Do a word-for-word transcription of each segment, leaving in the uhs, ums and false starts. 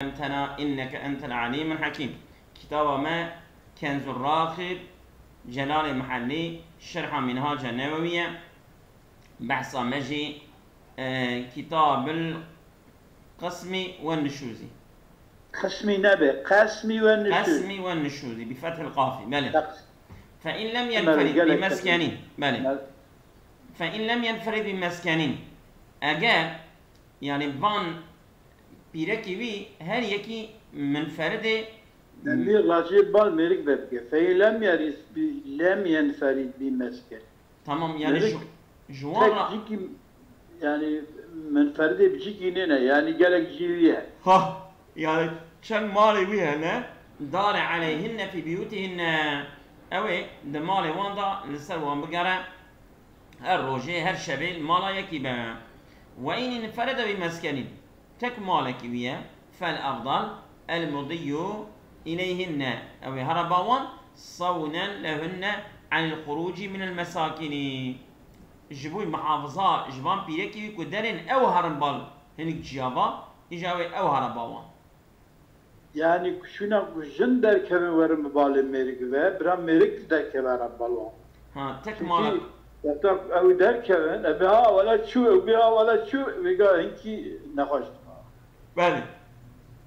علمتنا إنك أنت العليم الحكيم. Kitaba me Kenzur Raxib, Celalê Mihellî, Şerha Minhaca Newewî ye. Behsa me jî, e, Kitabil Qismî we Nişûzî. Qismî nebe, qesmî we nişûzî. Qesmî we Nişûzî, bi fethil qafî, belê. Qes- Fe in lem yenferîd bi meskenîn, belê. Fe in lem yenferîd bi meskenîn. Eger, yani van pîrekî wî her yekî minferidê Em bir racê bal mêrik vebike. Fe in lem yeris bi, lem yenferîd bi mesken. Tamam, yani Mêrik ji, ji wan tek ra- cîkî, yani menferidê bi cîkî nêne, yani gelek cî wî ye. Ha, yani çend malê wî hene, dare aleyhinne fî biyûtihinne. Ew ê di malê wan de li ser wan bigere, her rojê, her şevê li mala yekî be. Ve in inferede bi meskenîn. Tek malekî wî ye. Fel efdal el mudiyyu ileyhinne. Ew ê here ba wan, sawnen lehunne anil xuruci minel mesakini. Ji bo muhafaza ji van pîrekî wî ku derên ew herin bal hinik ciya va, îja wê ew here ba wan. Yani ku şûna ku jin derkevin werin bi balê mêrik ve, bira mêrik derkeve herin bal wan. Ha, tek Çünkü mala. Wexta ew derkevin, e, bi ha wela çû, ew bi ha wela çû, vêga hinkî nexweş dibe. Belê.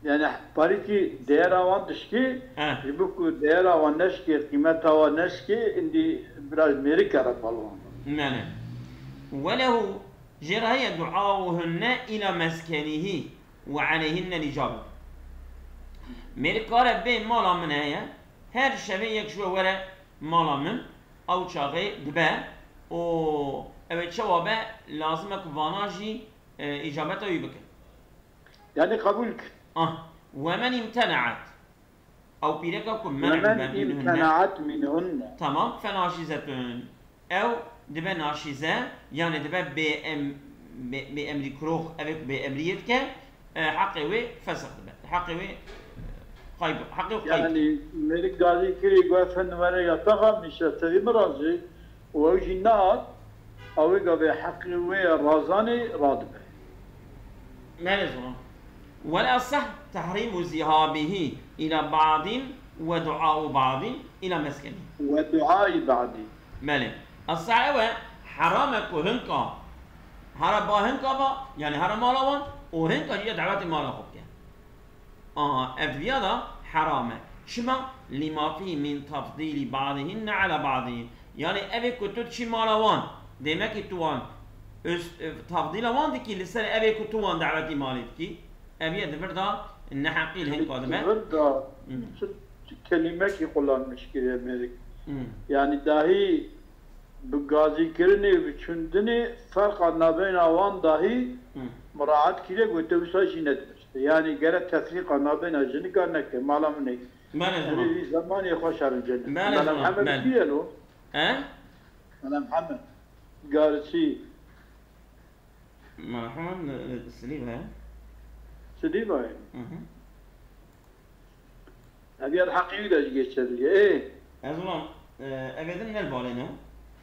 Yani parîkî değera wan dişkê, He. ji bo ku değera wan neşkê, qîmeta wan neşkê, îndî biraz mêrik kere bal wan. Belê. Welehu jê re heye duauhunne ila meskenihî ve aleyhinne licabe. Mêrik kare bê mala min heye, her şevê yek ji we were mala min, ew çaxê dibe û ew ê çawa be, lazim e ku vana jî, e, îcabeta wî bikin. Yani qebûl kir. Ah, we men imtenaat. Ew pîreka ku Ve men'u men be minhunne. Imtenaat minhunne. Tamam, fe naşizetun. Ew dibe naşize, yani dibe bê em-, bê, bê emrî kirox, ev ê ku bê emriyê dike, e, heqê wê fesix dibe. Heqê wê, e, qayb, heqê wê qayb. Yani mêrik gazî kirî, got, "Efendim, were yataxa min, şeftevî min razî." Û ew jî nehat, ew ê gavê heqê wê razanê radibe. Belê zilam. Wel esah tehrîmu zihabihî ila ba'din ve duau ba'din ila meskenî. Ve duai ba'din. Belê. Esah ew e, heram e ku hinka here ba hinka va, yani here mala wan û hinka jî dawetê mala xwe bike. Aha, ev diviya da heram e. Çima? Lima fî min tafdîlî ba'dihinne ala ba'dî. Yani ev ê ku tu diçî mala wan, demekî tu wan öz, e, tafdîla wan dikî li ser ev ê ku tu wan dawetî malê dikî. Ev yê di vir da neheqî li hinka dibe. Di vir da Hmm. çi, çi kelimekî kullanmış kiriye mêrik. Hmm. Yani dahî bi gazîkirinê, bi çûndinê ferqa nabeyna wan dahî Hı. muraet kiriye, gote wisa jî nedibiste. Yani gere tefrîqa nabeyna jinika neke, mala min ê. Belê Erê zilam. Vî zemanê xwe şerin cennet. Belê Mela zilam, Mihemed belê. Kî ye lo? He? Mela Mihemed. Garçî. Mela Mihemed, e, Silîva ye. Silîva ye. Hı hı. Ev ya heqî wî de jî geçerli ye. Ê. Ez ulan, e, ev ê din ne li balê ne?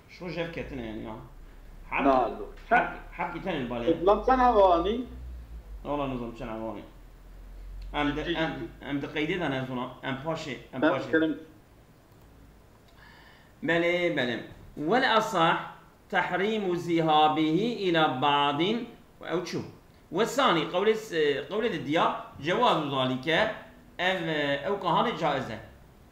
Şo jev ketine yani ya. Hep, Na, lo. hep, hep iten li balê. Lan sen hava anî? Wala nizam çen hava anî. Em de, Ciddi, em, ciddi. Em de qeydê de ne zona. Em paşê, em Ben paşê. Kirim. Belê, belê. Wel asah, tehrîmu zîhabihî îla ba'dîn, ew çû. Wesanî, qewlê s-, qewlê di diya, cewazu zalîke, ev, ew kahanê caiz e.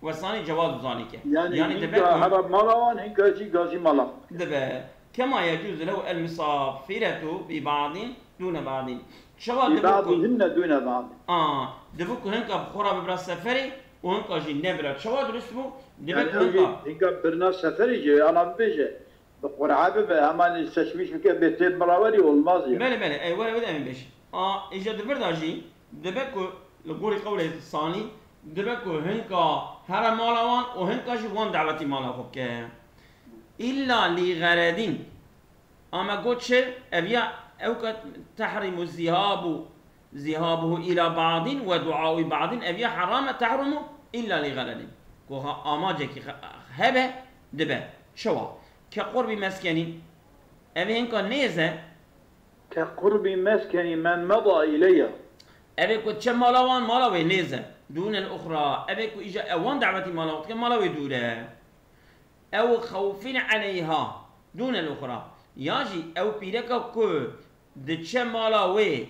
Wesanî cewazu zalîke. Yani, Yani, hinka dibe ku hera mala wan, hinka jî gazî mala. Dibe. Kema yecûzu lehu el misafiretu bi ba'dîn dûne ba'dîn. Çawa Bi dibe ku ba'dîhinne dûne ba'dîn. A, dibe ku hinka bi xwe re bibira seferê û hinka jî nebira. Çawa dirust bû? Dibe Yani, ku ew jî hinka hinka birina seferê jî, ana bibêje. Bi qur'a bibe, heman seçmiş bike, bê tê mirawerî olmaz ya. Belê, belê, ey were wede em bêjin. A, îja di vir de jî dibe ku li gorî qewlê sanî, dibe ku hinka here mala wan û hinka jî wan dawetî mala xwe bike. Îlla lî xeredîn. Ama got çi? Ev ya ew ke tehrîmu zîhabu Zihabuhu ila ba'din ve duaui ba'din, ev ya heram e, tehrumu illa li xeredin. Ku ha-, amacekî xe-, hebe, dibe. Çawa? Ke qurbi meskenî, ev hinka nêz e. Ke qurbi meskenî men meda ileyha. Ev ê ku diçe mala wan, mala wê nêz e. Dûnel uxra. Ev ê ku îja ew wan dawetî mala xwe dike, mala wê dûr e. Ew xewfin eleyha. Dûnel uxra. Ya jî ew pîreka ku diçe mala wê,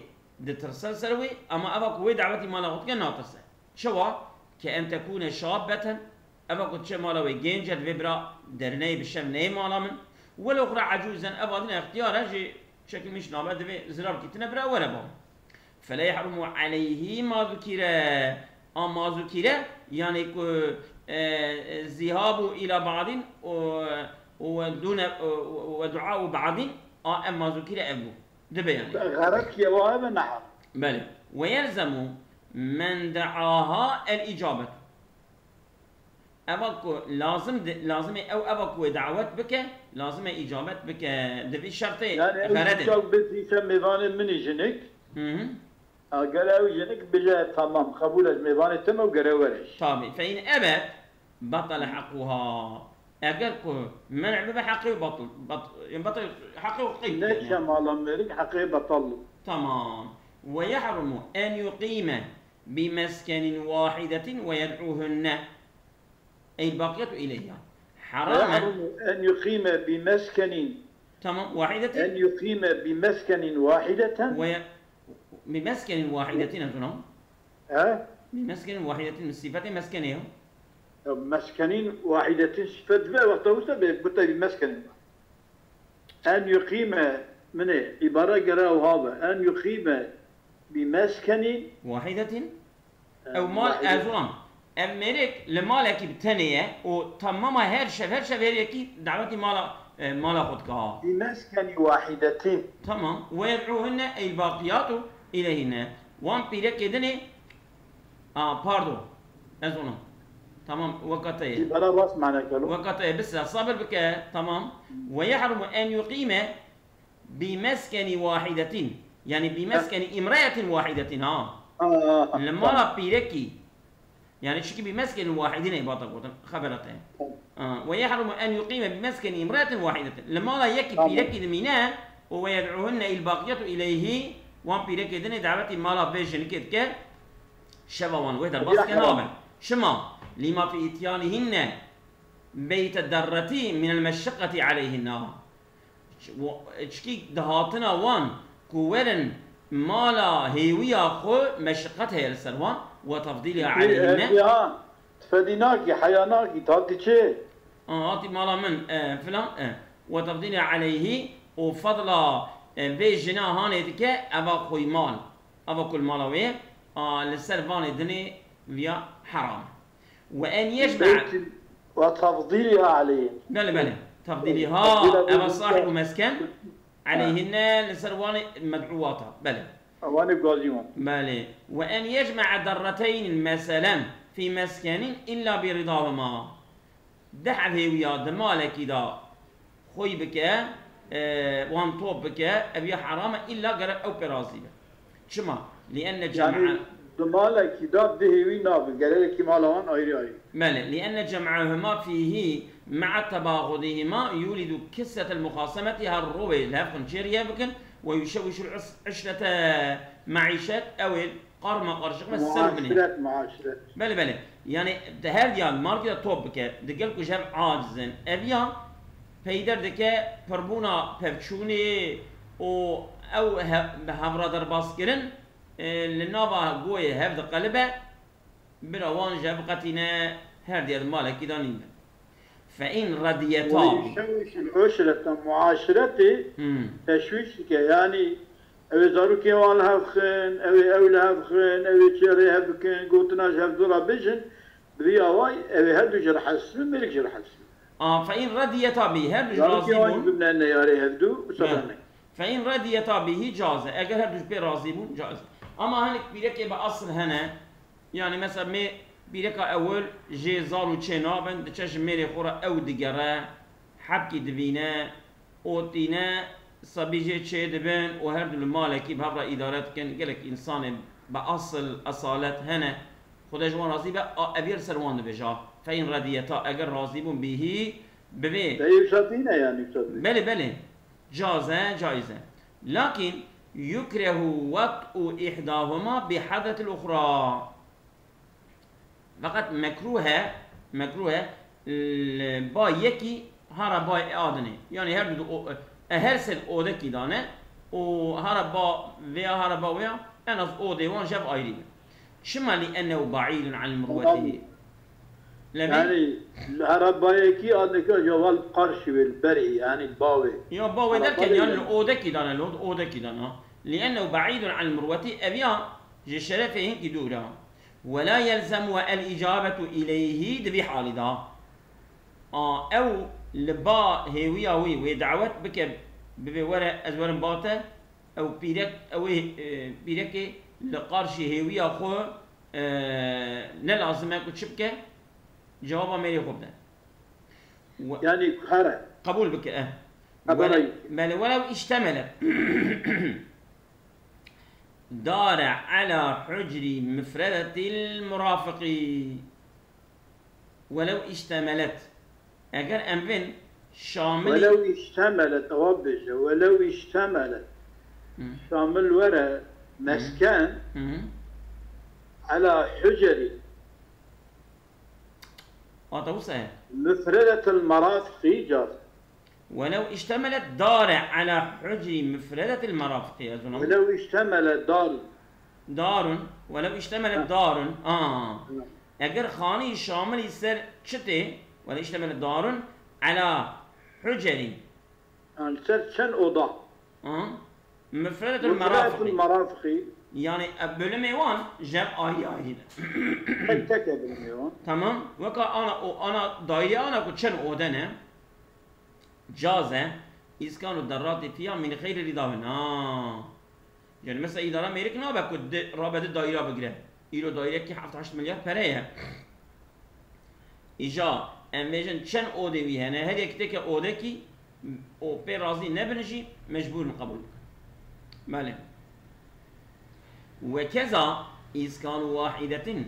ditirse li ser wê, ama eva ku wê dawetî mala xwe dike, natirse. Çawa? Ke en tekûne şabbeten, eva ku diçe mala wê gênc e, divê bira derneyê bi şev neyê mala min. Welo xura ecûzen, eva din extiyar e, jî çekilmiş nabe, divê zirar kî tine bira were ba min. Fele yehrumu aleyhî ma zukîre. A ma zukîre, yanî ku, e, e, zîhabu îla ba'din û, û dûne, û, û, û du'a'u ba'din, a ev ma zukîre ev bû. Dibe yanî. Xeretiye wa eve neha. Belê. Ve yelzemu men de'aha el îcabet. Eva ku lazim di, lazim e ew eva ku wê dawet bike, lazim e îcabet bike. Di vî şertê Yani ew xeret e. Çaw bit îse mêvanê min î jinik. Hı hı. Eger ew jinik bije tamam, qebûl ez mêvanê tim ew gere were. Tabi. Fe in ebet, batale haquha. Eger ku men'e bibe, heqê wê batil, bat-, yani batil, heqê wê qeyt Ne yani. Çemala mêrik heqê betal. Tamam. Ve yehrumu en yuqîme bi meskenin wahidetin ve yed'uhunne. Ey baqiyetu ileyha. Haramen. Yehrumu en yuqîme bi meskenin. Tamam, wahidetin. En yuqîme bi meskenin wahideten. Ve ye-, bi meskenin wahidetin ez ona. He? Bi meskenin wahidetin, sifetê meskenê ya. Ya meskenin wahidetin sifet ve wexta wisa be, bu tabi meskenin. En yuqîme, min ê, îbare gere ew ha be. En yuqîme bi meskenin Wahidetin. Ew mal, ez wan. Ev mêrik li malekî bi tenê ye û tamama her şev, her şev her yekî dawetî mala, e, mala xwe dike ha. Bi meskenî wahidetin. Tamam. Ve yed'uhunne ey baqiyatu ileyhinne. Wan pîrekê dinê, a, pardon. Ez ona. Tamam, weka te ye. Bela rast mane kelo. Weka te ye. Bise, sabir bike. Tamam. Ve yehrumu en yuqîme bi meskenî wahidetin. Yani bi meskenî imraetin wahidetin ha. Ha, ha, ha. Li mala pîrekî. Yani çikî bi meskenî wahidin ê bata gotin, xebera te. Tamam. Ha, ve yehrumu en yuqîme bi meskenî imraetin wahidetin. Li mala yekî pîrekî dimîne û ve yed'uhunne il baqiyetu ileyhi, wan pîrekê dinê dawetî mala vê jinikê dike, şeva wan wê derbas dike nabin. Çima? Lima fi ityanihinne beyte derreti minel meşşeqeti aleyhinne. Çikî dihatina wan ku werin mala hêwiya xwe meşiqet heye li ser wan, ve tefdîlî aleyhîne. Ya, tifedî nakî, heya nakî, ta diçe. A, hatî mala min, e, filan, e, ve tefdîlî aleyhî û fedla, e, vê jina hanê dike, eva xwî mal. Eva kul mala wê, a, li ser vanê dinê viya heram. Ve en yecme. Ve tefdîlî aleyhî. Belê, belê. Tefdîlî ha, eva sahîbu mesken, aleyhîne li ser wanê med'uwata. Belê. Wanê gazî wan. Belê. Ve en yecme derreteyn meselen fî meskenin illa bi ridahuma. Deh ev hêwiya di malekî de xwî bike, e, wan top bike, ev ya heram e, îlla gerek ew pê razî be. Çima? Lienne cem'a. Yani di malekî de di hêwî nabe, gerek mala wan ayrı ayrı. Belê, lienne cem'ahuma fîhî me'a tebaxudihima yulidu kissetel muxasemeti, her ro wê li hev xin çêrî hev bikin, ve yuşewişul is-, işrete, meîşet, ew ê qarma qarşik me ser binê. Muaşiret, muaşiret. Belê, belê. Yani di her diyan markê de top bike, digel ku ji hev aciz in. Ev ya peyder dike pirbûna pevçûnê û ew he-, bi hevra derbas kirin, e, li nava goyê hev diqelibe, bira wan ji hev qetîne, her diya di malekî de nîne. Fe in radiyeta bî. Şewişil uşrete muaşiretê Hmm. teşwîş dike. Yanî ew ê zarokên wan li hev xin, ew ê ew li hev xin, ew ê çi rê hev bikin, gotina ji hev dû re bêjin, bi vî awayî ew ê her du jî rehet bibin, mêrik jî rehet bibin. A, fe in radiyeta bî, her du jî razî bûn. Zarokên wan jî bibine neyarê hev dû, wisa bane. Fe in radiyeta bî hî caze, eger her du jî pê razî bûn, caze. Ama hinek pîrekê bi esil hene, Yani mesela mê pîreka ewil jê zal û çê nabin, diçe ji mêrê xwe re ew digere, hebkî divîne, otîne, sebî jê çê dibin û her du li malekî bi hev re îdare dikin. Gelek însanê bi esil, esalet hene. Xuda ji wan razî be, a, ev yê li ser wan dibêje. Fe in radiyeta, eger razî bûn bihî, bi vê. Te yê wisa tîne yani, wisa tîne. Belê, belê. Caiz e, caiz e. Lakin يكره وطء إحداهما بحضرة الأخرى. Feqet mekrûh e, mekrûh e, li ba yekî hara bayê adinê. Yani her du o, e, her sed odekî dane û hara ba vêya, hara ba wêya en az odê wan jev ayrî be. Çima? لأنه بعيد عن مروته. Levî Yani, li hera bayekî adinê jewal qarşî wê, li berê, yani bawê. Ya bawê derken yani li odekî dane, li odekî dane. لأنه بعيد عن مروته, ev ya ji şerefê hinkî dûr e. ولا يلزم الإجابة إليه, di vî halî de. A, ew li ba hêwiya wî wê dawet bike, bibê were ez werim ba te, ew pîrek, ew ê, e, pîrekê li qarşî hêwiya xwe, e, ne lazim e ku çi bike? Cewaba mêrê xwe bide. We- Yani here. Qebûl bike, e. Ha, Wele-, belê. Belê, welew iştemelet. Dare ala hucri mufredetil murafiqî. Welew iştemelet. Eger em vên şamilî Welew iştemelet, ewa bêje. Welew iştemelet. Hı. Şamil were mesken Hı hı. Ala huceri. Ata wisa ye. Mufredetil marafiqî car. Welew iştemelet dare ala hucri mufredetil marafiqî, ez ona. Welew iştemelet darun. Darun. Welew iştemelet Ha. Darun. Aa. Ha. Eger xanî şamilî ser çi tê? Welew iştemelet darun ala huceri. Yani ser çend oda? Aa. Mufredetul Mufredetul marafiqî. Marafiqî. Yani, e, bölümê wan jev ayrî ayrî ne. Tek tek e bölümê wan. Tamam. Weka ana, o ana daire ana ku çend ode ne? Caze, îskanu derratî fiya min xeyri rîdawin. Ha. Yani mesela îdara mêrik nabe ku di, rabe di daîra bigire. Îro daîrekî heft heşt milyar pere ye. Îja em vêjin çend odê wî hene, her yek têke odekî û pê razî nebin jî mecbûr in qebûl bikin. Belê. Ve keza îskanu wahidetin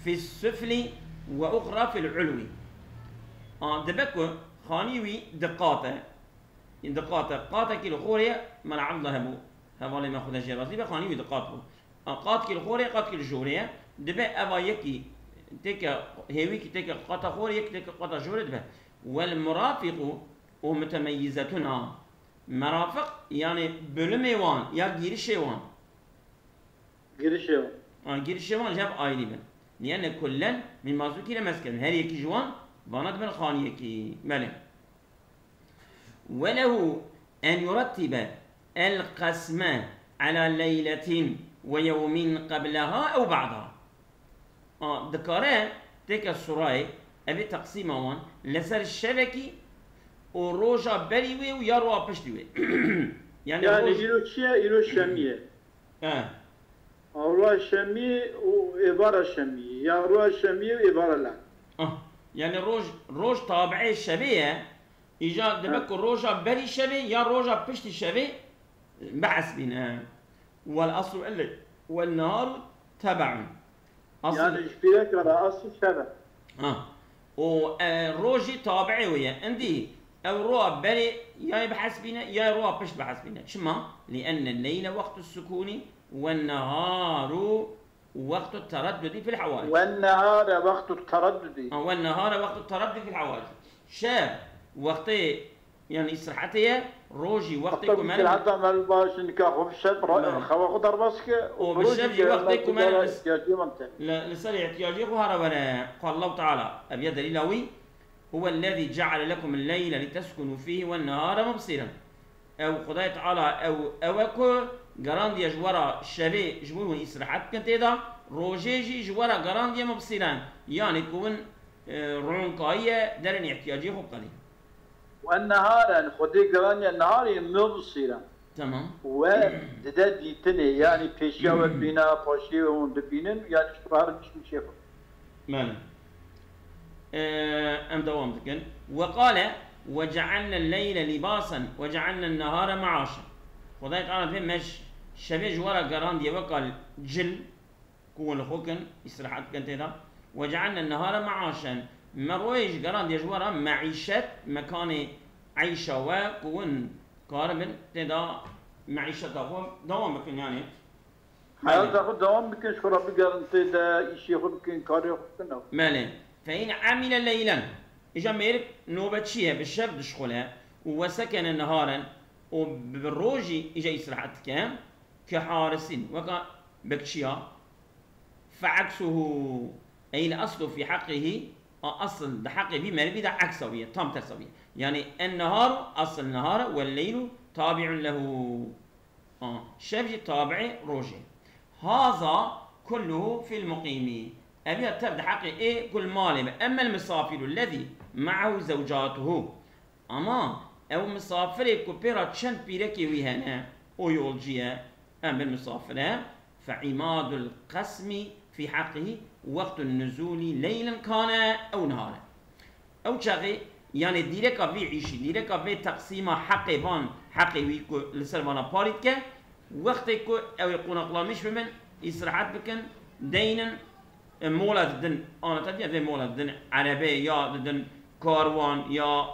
fis sufli ve uxra fil ulwi. A, dibe ku xanî wî di qat e. Di qat e. Qatekî li xorê ye, mela Evdullah hebû. Hevalê me Xwedê jê razî be, xanî wî di qat bû. A, qatkî li xorê, qatkî li jorê ye. Dibe eva yekî têke hêwîkî têke qata xorê, yekî têke qata jorê dibe. Wel murafiqu û mutemeyyizetun ha. Merafiq, yani bölümê wan ya girişê wan. Girişê wan. Ha, girişê wan jev ayrî bin. Liyenne kullen min mazûkî re mesken. Her yekî ji wan vana dibin xaniyekî. Belê. Ve lehu en yurettibe el qesme ala leyletin ve yewmin qebleha ew ba'daha. A, dikare têke surayê, evê teqsîma wan, li ser şevekî û roja berî wê û ya roja piştî wê. Yani Yani roj- îro çi ye? Îro şemî ye. He. Awra şemî û êvara şemî. Ya roja şemî û êvara lehd. Ah, yani roj, roj tabiê şevê ye. Îca dibe Ha. ku roja berî şevê ya roja piştî şevê bihesbîne. Wel aslu elle. Wel neharu tebe'un. Asl Yani ji pîreka re asl şev e. Ha. Û, e, roj jî tabiê wê ye. Endî ew roa berê ya bihesbîne ya roa pişt bihesbîne. Çima? Li enne leyle wextu sukûnî we neharu wextu tereddudî fil hewaic. Wen nehare wextu tereddudî. Ha, wen nehare wextu tereddudî fil hewaic. Şev wextê, yani îstirahetê ye, rojî wextê Wexta ku ku meriv îstirahet e, meriv baş nika xwe bi şev ra-, Belê. xewa xwe derbas ke û Û bi rojî şev jî ke wextê ku meriv meriv li, ihtiyacê wan te. li, li ser ihtiyacê xwe hara were. Qal Allahu Teala, ev ya delîla wî. Huwe lezî ceale lekum el-leyle liteskunû fîhî wen-nehare mubsîren. Ew Xwedayê Teala ew, ew e ku gerandiye ji we re şevê ji bo hûn îstirahet bikin tê de, rojê jî ji we re gerandiye mubsîren. Yanî ku hûn, e, ronkayî ye derên îhtiyacê xwe biqedîn. Wen-nehare, Xwedê gerandiye neharê mubsîren. Tamam. We dide dîtinê, yanî pêşiya we bîna, paşiyê we hûn dibînin, yanî ji herin çi bişê xwe. Belê. Ee, em dewam dikin. Ve qale, "Ve cealne leyle libasen, ve cealne nehare meaşen." Xwedayê Teala dibê me ş-, şevê ji we re gerandiye weka cil, ku hûn li xwe kin, îstirahet bikin tê de. "Ve cealne nehare meaşen." Me royê jî gerandiye ji we re meîşet, mekanê eyşa we, ku hûn karibin tê de meîşeta xwe dewam bikin, yanî. Heyata xwe dewam bikin, ji xwe re bigerin tê de, îşê xwe bikin, karê xwe bikin. Belê. Fe in amile leylen. Îja mêrik nobetçî ye, bi şev dişxule û wesekene niharen û bi rojî îja îstirahet dike, ke harisîn, weka bekçiya, fe eksuhu, ey el aslu fî heqihî, a asl di heqê vî merivî de eksa wî ye, tam tersa wî ye. Yanî en-neharu, asl nihar e, wel-leylu tabi'un lehu. A, şev jî tabi'ê rojê. Haza kulluhu fil muqîmî. Ev ya tev di heqê ê ku li malê be. Emmel misafiru lezî me'ehu zewcatuhu. Ama ew misafirê ku pê re çend pîrekê wî hene, o yolcî ye, em bin misafir e, fe îmadul qesmî fî heqihî wextun nuzûlî leylen kane ew nihar e. Ew çaxê, yanî dîreka vê îşî, dîreka vê teqsîma heqê van, heqê wî ku li ser vana parî dike, wextê ku ew ê qonaxlamîş bibin, îstirahet bikin, deynin, e, mola didin, ana te diye vê mola didin erebê ya didin karwan ya,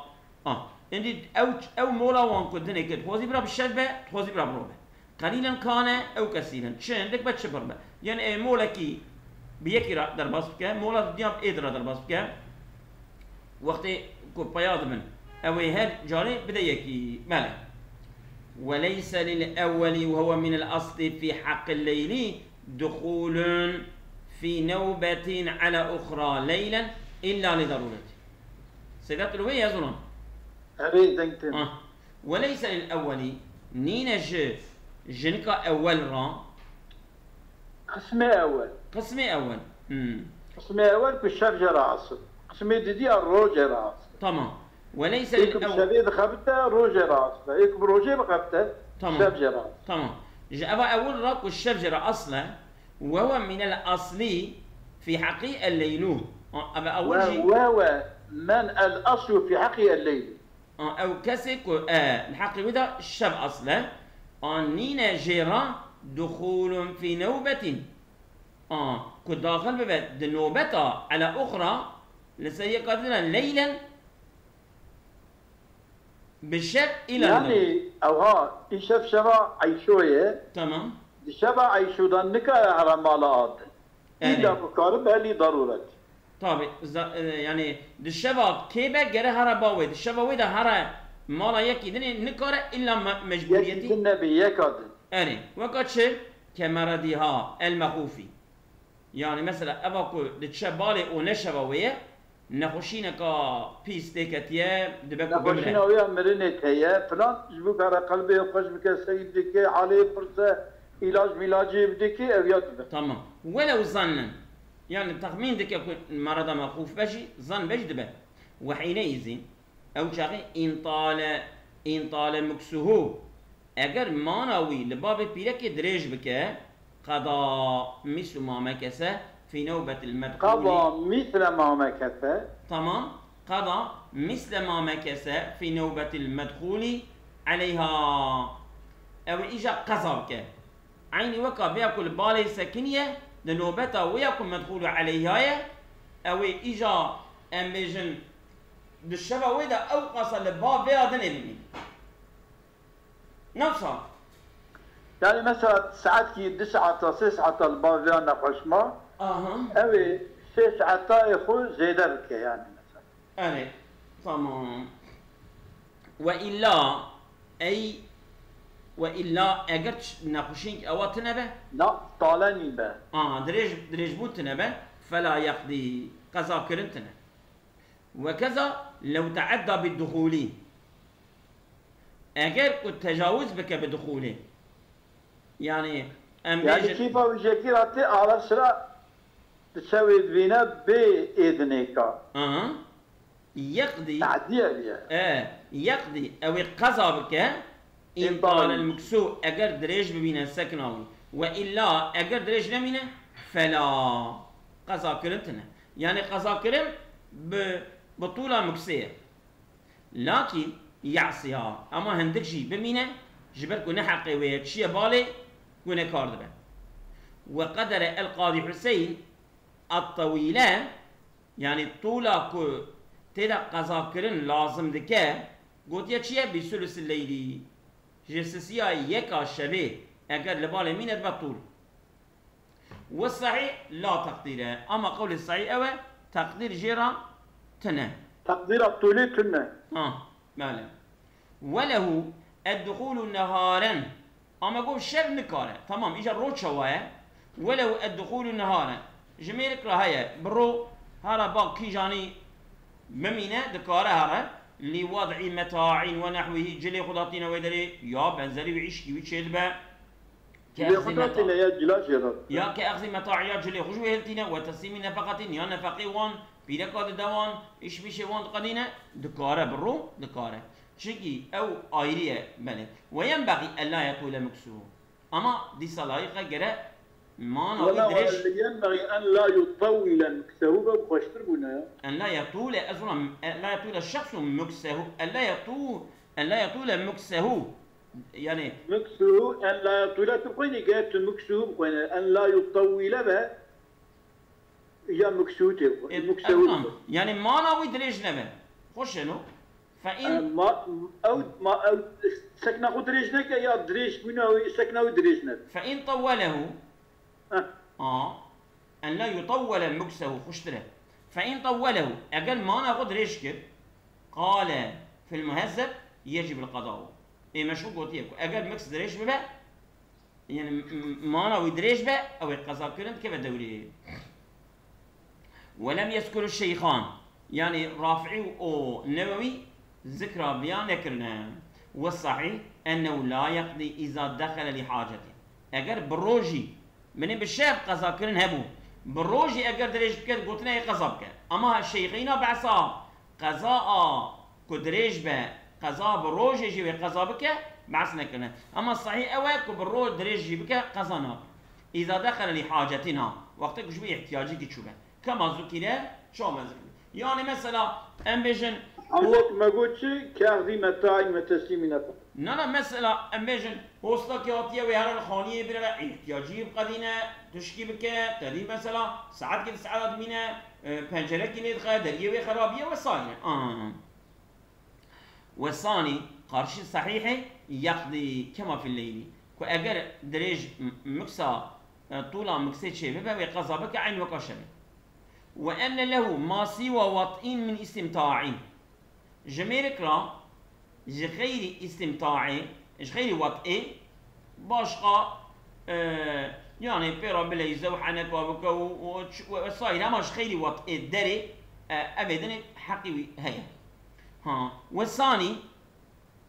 ah. Îndî ew, ew mola wan ku dinê ke dixwazî bira bi şev be, dixwazî bira bi roj be. Qelîlen kane ew kesîren. Çi hindik be, çi pir be. Yanî ê molekî bi yekî re derbas bike, mola diyan êdî re derbas bike. Wextê ku peya dibin, ew ê her carê bide yekî. Belê. Ve leyse lil ewwelî ve huve minel aslî fî heqqil leylî duxûlun fî newbetin ala uxra leylen illa li darûretî. Seyda tu li wê ye zilam? Erê, deng tê. Ah. Weleyse lil ewwelî, nîne ji jinika ewwel re. Qismê ewwel. Qismê ewwel. Hmm. Qismê ewwel ku şev jê re asl. Qismê didî ya rojê re asl. Tamam. Weleyse lil ewwel. Ê ku bi şevê dixebite rojê re asl. Ê ku bi rojê bixebite şev jê re asl. Tamam. Ji eva ewil re ku şev jê re asl e. Wewe minel aslî fî heqî el leylû. Eva ewil jî. Wewe men el aslu fî heqî el leylû. A, ew kesê ku, e, li heqê wî de şev asl e, a, nîne jê re duxûlun fî newbetin. A, ku daxil bibe di nobeta, ela uxra, li ser yeka din e, leylen, bi şev îlan. Yanî, ewha, îşev şeva Eyşo ye. Tamam. Di şeva Eyşo de nikare here mala adin. Îlla ku karibe lî darûret. Tabî, yanî di şeva kê be gere here ba wê, di şeva wê de here mala yekî dinê nikare îlla mecbûriyetî. Yekî din nebe, yeka din. Erê, weka çi? Kemeredîha el mexûfî. Yanî mesela eva ku diçe balê û ne şeva wê ye, Nexweşîneka pîs tê ketiye, dibe ku bimre. Nexweşîna wê ya mirinê heye, filan, ji bo kare qelbê xweş bike, seyr dike, halê pirse, îlac mîlacê bidike, ew ya dibe. Tamam. Welew zannen. Yanî texmîn dike ku mereda mexûf be jî, zan be jî dibe. Ve hîne îzî, ew çaxê întale, întale muksuhu. Eger mana wî li bavê pîrekê dirêj bike, qeda mislu ma mekese fî newbetil medxûlî. Qeda misle ma mekese. Tamam. Qeda misle ma mekese fî newbetil medxûlî eleyha. Ew ê îja qeza bike. Eynî weka vêya ku li balê sekiniye, di nobeta wê ya ku medxûlû eleyha ye, ew ê îja, em bêjin, di şeva wê de ew qasa li ba vêya dinê bimîne. Newsa. Yani mesela saetkî du saeta, sê saeta li ba vêya nexweş ma. Aha. Ew ê sê saetayê xwe zêde bike yani mesela. Erê, tamam. Ve illa, ey, ve illa eger ç-, nexweşînk ewa tine be? Na, tale nîn be. Aha, dirêj, dirêjbûn tine be, fela yeqdî, qeza kirin tine. Ve keza lew teedda bi duhulî. Eger ku tecawuz bike bi duhulê. Yani em Yani bêjin kîfa wijekî ra tê ara sira diçe wê divîne bê êdinêka. Aha. Yeqdî. Tadiye biye. E, yeqdî ew ê qeza bike. Întalel muksu eger dirêj bibîne sekna wî. Ve illa eger dirêj nemîne fela. Qeza kirin tine. Yani qeza kirin bi, bi tûla muksê ye. Lakîn ya'siha, ema hindik jî bimîne, ji ber ku ne heqê wê ye, çiye balê, gunekar dibe. Ve qedere el Qadî Huseyn at-tewîle, yanî tûla ku tê de qeza kirin lazim dike, gotiye çiye? Bi sulusil leylî. Ji sisiya yeka şevê eger li balê mîne dibe tûl. Ve sahîh la teqdîr e. Ama qewlê sahîh ew e, teqdîr jê re tune. Teqdîra tûlê tune. Ha, bele. Ve lehu edduhûlu neharen. Ama got şev nikare. Tamam, îca ro çawa ye? Ve lehu edduhûlu neharen. Ji mêrik re heye. Bi ro hera ba kîjanî bimîne, dikare here. Li wad'î meta'in ve nehwihî, cilê xwe datîne wê derê, ya benzerî wî îşkî wî çêdibe. Ke Cilê axzî xwe meta-, datîne ya cila jê re. Ya ke axzî meta'iya cilê xwe ji wê hiltîne, ve teslîmî nefeqetîn, ya nefeqê wan, pîreka dide wan, îşmîşê wan diqedîne, dikare bi ro, dikare. Çikî ew ayrî ye, belê. Ve yenbexî en la yetûle muksuhu. Ama dîsa layiq e gere mana wî Wela dirêj. Yenbexî en la yutewwile muksehu be xweştir bûne. En la yetûle, ez ona, en la yetûle şexsu muksehu, en la yetû-, en la yetûle muksehu. Yani Muksuhu en la yutewwile tu xwînî, gere tu muksuhu bixwîne, en la yutewwile be, ya muksuhu tê, E, muksehu. Tamam. Yani mana wî dirêj nebe. Xweş e no. Fe E, in ma, ew, ma, ew sekna xwe dirêj neke ya dirêj bûna wî, sekna wî dirêj nebe. Fe in tawwelehu. Heh. A. En la yutawwele muksehu xweştir e. Fe in tawwelehu. Eger mana xwe dirêj kir. Qale fil muhezzeb yecibul qada'u. Ê meşhûr gotiye ku eger miks dirêj bibe, yani m-, m-, mana wî dirêj be, ew ê qeza kirin dikeve dewrê. Ve lem yezkuru şeyxan, yani Rafi'î û Newewî zikra viya nekirine. Ve sahîh ennehu la yeqdî îza dexele lî hacetî. Eger bi rojî, binê bi şev qeza kirin hebû, bi rojî eger dirêj bike, gotine ê qeza bike. Ama şeyxîna behsa qeza a ku dirêj be, qeza bi rojê jî wê qeza bike, behs nekirine. Ama sahîh ew e ku bi roj dirêj jî bike, qeza nabe. Îza dexele lî hacetina, wextê ku ji bo îhtiyacîkî çûbe. Kema zukîre, çawa me zikir. Yani mesela, em bêjin, Hacet me got çi? Kexdî meta'in ve teslîmî nefe. Na, na, mesela, em bêjin, hostakî hatiye wê here li xaniyê bire ve îhtiyacî biqedîne, tişkî bike, tedî mesela, saetkî di saeta dimîne, e, pencerekî lê dixe, deriyê wê xerabiye vesaire. Aa. Ve sanî, qarşî sahîhê, yeqdî kema fil leyli. Ku eger dirêj m-, miksa, e, tûla miksê çê bibe, wê qeza bike eyn weka şevê. Ve enne lehu ma sîwa wat'în min îstîmta'în. Ji mêrik re, ji xeyrî îstîmta'ê, ji xeyrî wat'ê, başqa, e, yani pê re bileyze û heneka bike û, û ç-, û vesaire, ama ji xeyrî wat'ê derê, e, evê dinê heqî wî heye. Ha, ve sanî,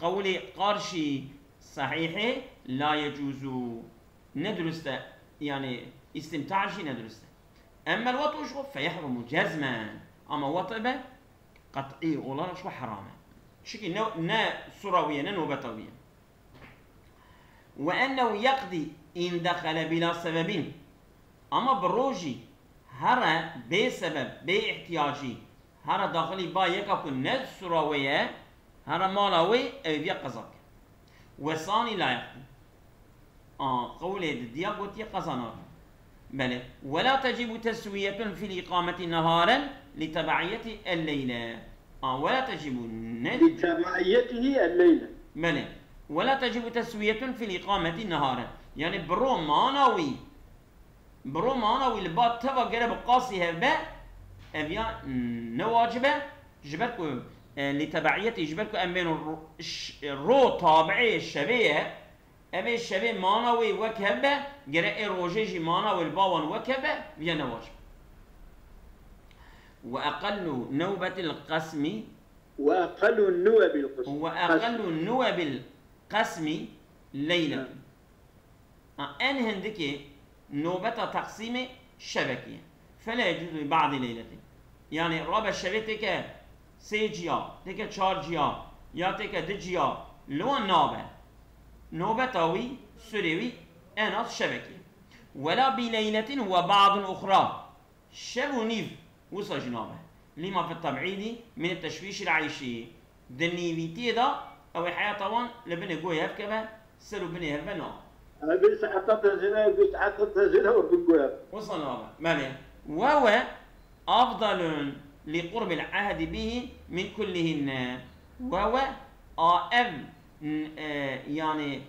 qewlê qarşî sahîhê la yecûzû. Ne durust e, yani îstîmta jî ne durust e. Emmel wat'u ji xwe feyehrumu cezmen. Ama wat' be, qet'î olarak ji xwe heram e. Çikî ne, ne sura wî ye, ne nobeta wî ye. Ve ennehu yeqdî in dexele bila sebebin. Ama bi rojî here bê sebeb, bê îhtiyacî, here daxilî ba yeka ku ne sura wê ye, here mala wê, ew viya qeza bike. Ve sanî la yeqdî. A, qewlê di diya gotiye qeza nabe. Belê. Ve la tecibu teswiyetun fil îqameti neharen li tebeiyeti el leyle. A, ve la tecibu ne? Li tebeiyetihi el leyle. Belê. Ve la tecibu teswiyetun fil îqameti neharen. Yani bi ro mana wî, bi ro mana wî li ba teva gere bi qasî hev be, ev ya ne wacib e. Ji ber ku, e, li tebeiyetî, ji ber ku em bên ro, ş-, ro tabi'ê şevê ye, Evê şevê mana wê wek hev be, gere ê rojê jî mana wê li ba wan wek hev be, viya ne wacib. Ve eqellu newbetil qesmî. Ve eqellu nuwebil qesmî. Ve eqellu nuwebil qesmî leyletun. Ha. Ha, en hindikê nobeta teqsîmê şevekî ye. Fela yecuzu li ba'dî leyletî. Yani rabe şevê têke sê ciya, têke çar ciya, ya têke du ciya, li wan nabe. Nobeta wî, surê wî en az şevekî. Wela bi leyletin ve ba'dun uxra. Şev û nîv wisa jî nabe. Lima fi teb'îdî min teşwîşil eyşî. Di nîvîtiyê de ew ê heyata wan li binê goyê hev keve, ser û binê hev ve na. Ev bir saeta tezêne, bir saeta tezêne û bin goya. Wisa nabe. Belê. Ve we afdalun li qurbil ehdi bihi min kullihinne. Ve we a ev N-, e, yani,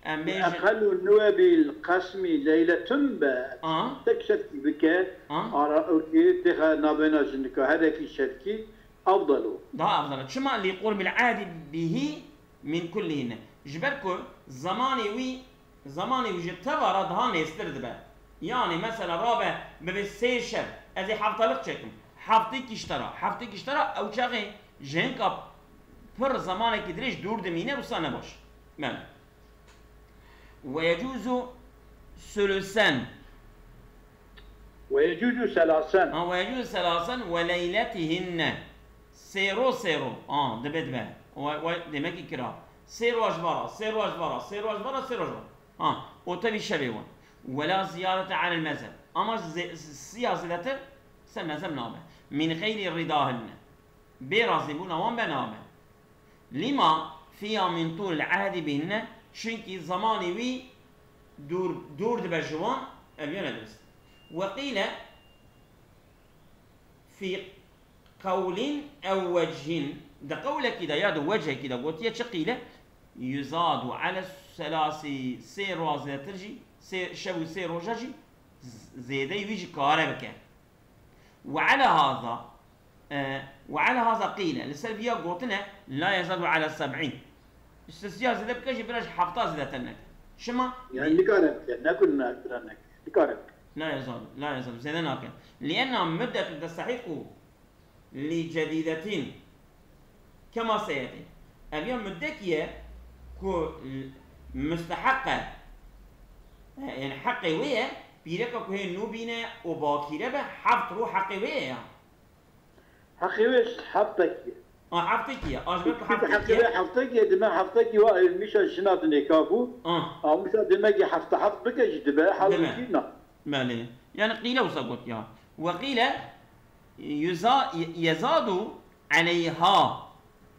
em bêjin. Eqelu nûebî l qesmî leyletun be. A, Tek şevkî bike. a, Ara okê têxe nabêna jinika herekî şevkî. Afdalu. Daha afdal. Çima? Li qurbil ahdi bihi min kullihinne. Ji ber ku zemanê wî, zemanê wî ji teva re daha nêztir dibe. Yani mesela rabe bibe sê şev, ez ê heftelik çekim. Heftêkî ji te re, heftêkî ji te re, ew çaxê ji hinka pir zemanekî dirêj dûr dimîne, wisa ne baş. Belê. Ve yecuzu sulusen. Ve yecuzu selasen. Ha, ve yecuzu selasen ve leyletihinne. Sê ro, sê ro. Ha, dibe, dibe. Ve, ve, demek ki kira. Sê roj vara, sê roj vara, sê roj vara, sê roj vara. Ha, o tevî şevê wan. Ve la ziyadete alel mezheb. Ama ze-, siya zêdetir ser mezheb nabe. Min xeyri ridahinne. Bê razîbûna wan be nabe. Lima fiya min tûlil ahdi bihinne, çunkî zemanê wî dûr, dûr dibe ji wan, ev yene dirist. Ve qîle fî qewlin ew wechîn, di qewlekî de ya di wechekî de gotiye çi qîle, yuzadu ale selasi, sê roja zêdetir jî, sê şev û sê roja jî z-, zêdeyî wî jî kare bike. Ve ala haza, e, ve ala haza qîle, li ser viya gotine, la yezadu ala seb'în. Îstîsya zêde bike jî bira ji hefta zêdetir neke. Çima? Yani nikare bike, ne ku nakira neke. Nikare bike. La yezadu, la yezadu, zêde nake. Lienna muddetu testahiqu li cedidetin kema seyeti. Ev ya muddekî ye ku musteheq e, yani heqê wê ye, pîreka ku hê nû bîne û bakîre be, heft rû heqê wê ye ya. Heqê wê heftekî ye. A, heftekî ye. A, ji ber ku Çünkü heqê heftekî wê ye. Heftekî ye, dime heftekî wa ev mişa jina dinêka bû. A. A mişa dime ki hefte heft bike jî dibe, hewlî Dibe. jî na. Belê. Yani qîle wisa got ya. Ve qîle yuza-, yezadu aleyha.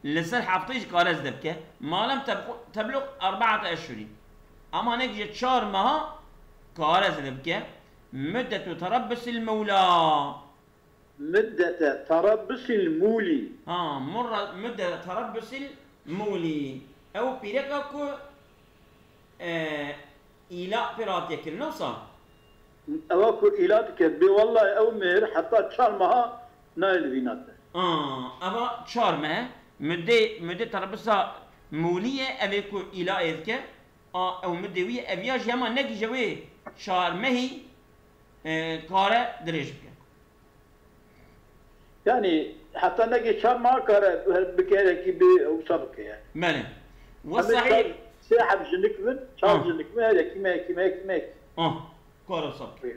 Li ser heftê jî kare zêde bike. Malem tebqu-, tebluq erbaate eşhurî. Ama ne gije çar meha kare zêde bike. Muddetu terabbusil mewla. Muddete terabbusil mûlî. Ha, murra, muddete terabbusil mûlî. Ew pîreka ku, e, îla pê ratiye kirin, ne wisa? Ewa ku îla dike, bê wellahî ew mêr heta çar meha nayê li vîna te. A, eva çar meh, mudê, mudê terabbusa mûlî ye, ev ê ku îla ê dike, a, ew mudê wî ye, ev ya jî hema negîje wê çar mehî, e, kare dirêj bike. Yani heta negê çar meha kare bike, herekî bi wisa bike yani. Belê. Ve sahîh. Sê heb jinik bin, çar jinik bin, herekî mehekî, mehekî, mehekî. Ah, kare wisa bike.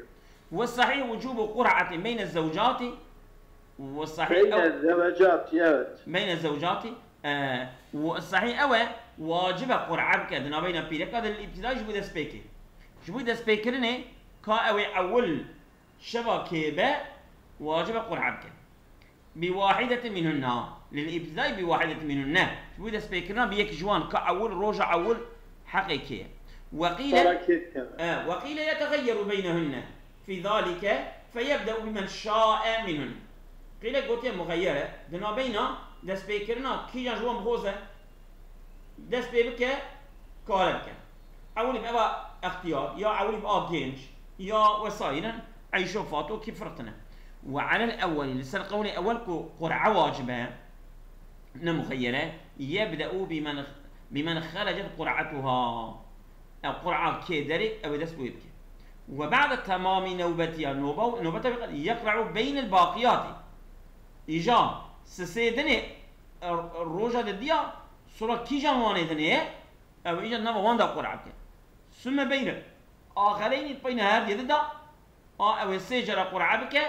Ve sahîh wucubu qur'ati beyne zewcati. Ve sahîh. Beyne zewcati, evet. Beyne zewcati. E, ve sahîh ew e, wacib e qur'a bike di navbeyna pîreka de lil îbtidayî ji bo destpêkê. Ji bo destpêkirinê ka ew ê ewil şeva kê be, wacib e qur'a bike. Bi wahidetin minhunna. Lil îbtidayî bi wahidetin minhunne. Ji bo destpêkirina bi yek ji wan ka ewil, roja ewil heqê kê ye. Ve qîle, e, ve qîle yetegeyeru beynehunne. Fî zalike feyebde'u bimen şa'e minhunne. Qîle gotiye muxeyyere, di navbeyna destpêkirina kîjan ji wan bixwaze dest pê bike, kare bike. Ewilî bi eva extiyar, ya ewilî bi a genç, ya wesayîrin, eyşo fato kî firqtine. Ve alel ewwelî, li ser qewlê ewwel ku qur'a wacib e, ne muxeyyere, yebde'u bimen, bimen xerecet qur'atuha. Ew qur'a kê derê, ew ê dest bi wê bike. Ve ba'de temamî newbetiha, noba, nobeta wê qet, yeqra'u beynel baqiyatî. Îja sisê dinê, e, roja didiya, sura kîjan wanê dinê ye, ew îja nava wan de qur'a bike. Summe beyne axereynî, peyna her diye dida, a ew ê sê cara qur'a bike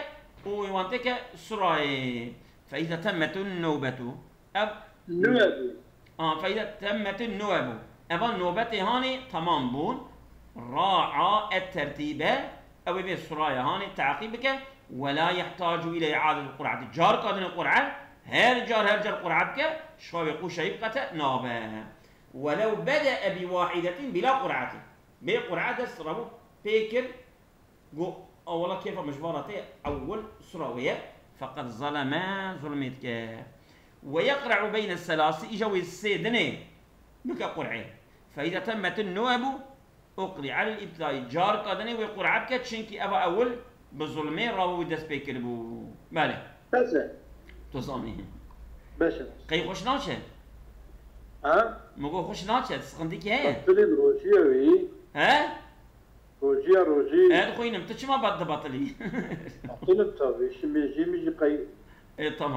û wê wan têke surayê. Fe îza temmetun newbetu. Ev nû bû. A, fe îza temmetun nû bû. Eva nobetê hanê temam bûn. Ra'a et tertîbe. Ew ê vê suraya hanê teqîb bike. Ve la yehtacu ile i'adeti qur'ati. Car kadine qur'a, her car her car qur'a bike, şixa wê qûşayî biqete nabe. Welew bede'e bi wahidetin bila qur'atin. Bê qur'a dest rabû pê kir, got, a wela kêfa min ji van re tê, ewil sura wê ye, feqet zaleme, zulmê dike. Ve yeqre'u beyne selasi, îja wê sê dinê, Bike qur'ê. Fe îza temmet nûe bû, uqlî alel îbtidayî. Carika dinê wê qur'a bike, çinkî eva ewil bi zulmê rawa wî dest pê kiribû. Belê. Bes e. Tu zanî. Beş e. Qey xweş naçe? Ha? Min got xweş naçe, sıkıntı ki heye? Tilên rojî ew î. He? Rojiya rojî. E, dixwînim, tu çima bat dibatilî? Batilim tabii. Şimdi jî min jî qey. E, tamam.